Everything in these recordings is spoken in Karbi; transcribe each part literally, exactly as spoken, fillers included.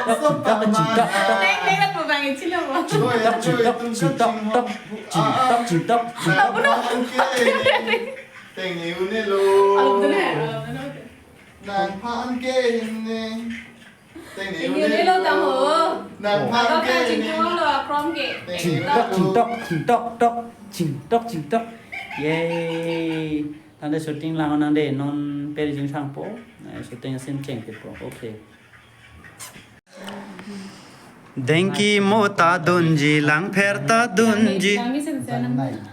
Chingtok, chingtok, chingtok. Neng, neng, nang pabang ichilo mo. Chingtok, chingtok, chingtok, tok. Chingtok, chingtok, chingtok. Apo no? Tengne unelo. Apo no? Nangphan ke ne. Tengne unelo tang ho. Nangphan ke ne. Chingtok, chingtok, chingtok, chingtok, tok. Chingtok, chingtok. Yay. Tangte shooting lang nang de, non peri jing sangpo. Shooting scene chengpo. Okay. Dengki mo ta dunji, langpher ta dunji,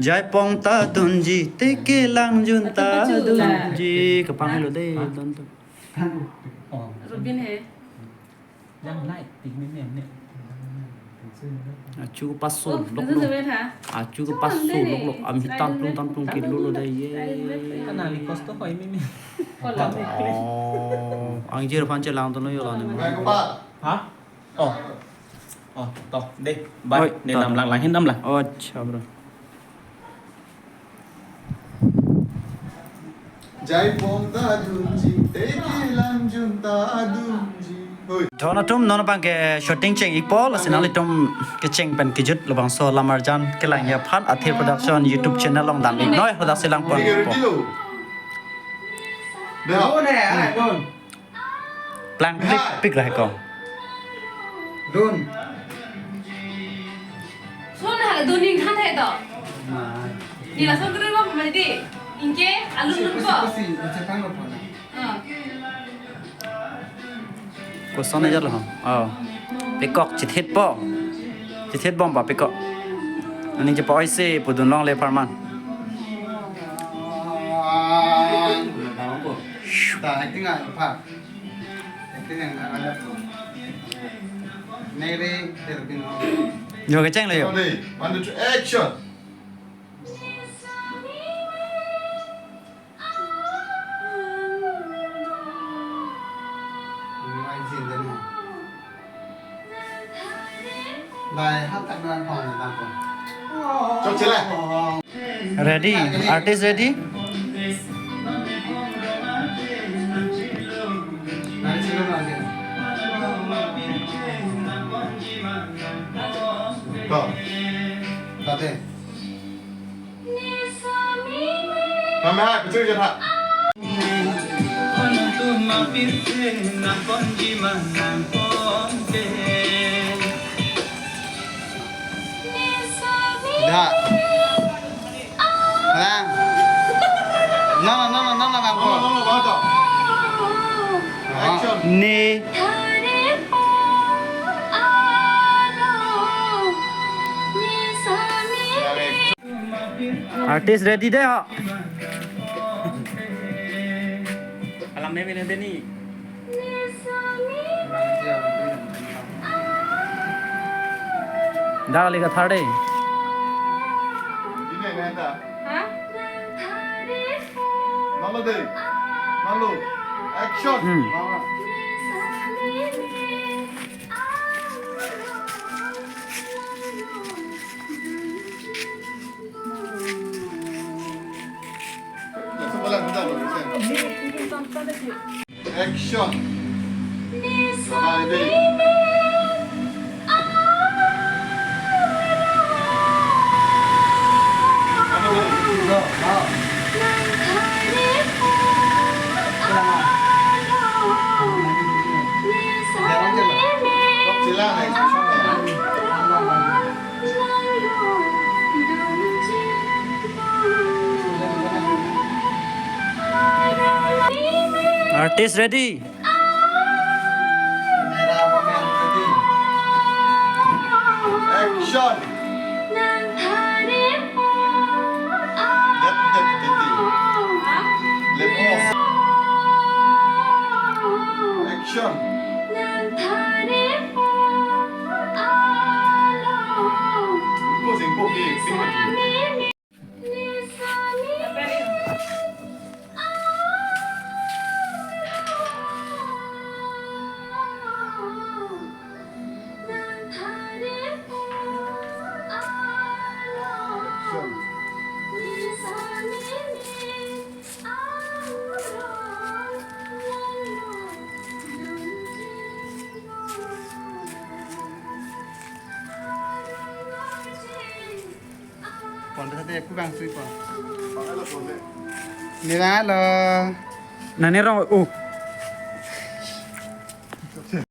jaipong ta dunji, teke langjun ta dunji. Kapanglo de, don tu. Oh. Rubin he. Jam nai, tik meme ne. Achu paso, oh, lok this is lok. The way, ha? Achu ke paso, lok lok. Am hitan plung tan plung ke lolo de ye. Ana li kosto hoi meme. Kolam. Oh, angjir aphan chelang tono yo lani. Ha? Oh. Oh, to, de. Bye. Oi, ne to, nam to. Lang, lang hin nam lang. Oh, acha, bro. Jaipong ta dunji, teke lamjun ta dunji. Hoi. Don atum, non abang ke shooting cheng-ikpo, lasi nanglitum kecheng pen kejut labangso lamar jan kelang aphan Athir Production YouTube channel along dam-iknoi, hadak si langpon. Ini ready lo. Dah. Don, eh, Don. Plang pik pik lah ko. Don. Son ha, Don ning than thai to. Ma. Ni lason kuru ba ma di. Inke alun lun ko. Kusi, kusi, kusi, kusi, kusi, kusi. Ha. Koson ajar lo. Oh. Pekok chithit po. Chithit bom ba pekok. Aning chepa-oise pu dunlongle apharman. Ta acting a pa. Acting yang ada. Nere terpin. Jo kecheng lo jo. Ready, one, two, three, action. Lai, hat tak na kong na ko. Chok chila. Ready? Artist ready? Nari chila na ke. To. Tate. Kami hai, pecah je, Pak. Da. Lang. No, no, no, no, no, no, no, no, no, no, no. Action. Ne. Artist ready de ho. Alam ne bine deni. Dali ka third day. Ini neta. Ha? Malu de. Malu. Action. Hmm. Action. Artist ready. Action. Dep, dep, dep, dep. Lep off. Action. Ingko singko ke, singko ke. Pon ta te ku bang sui pon. Ni bang lo. Nani rong, uh.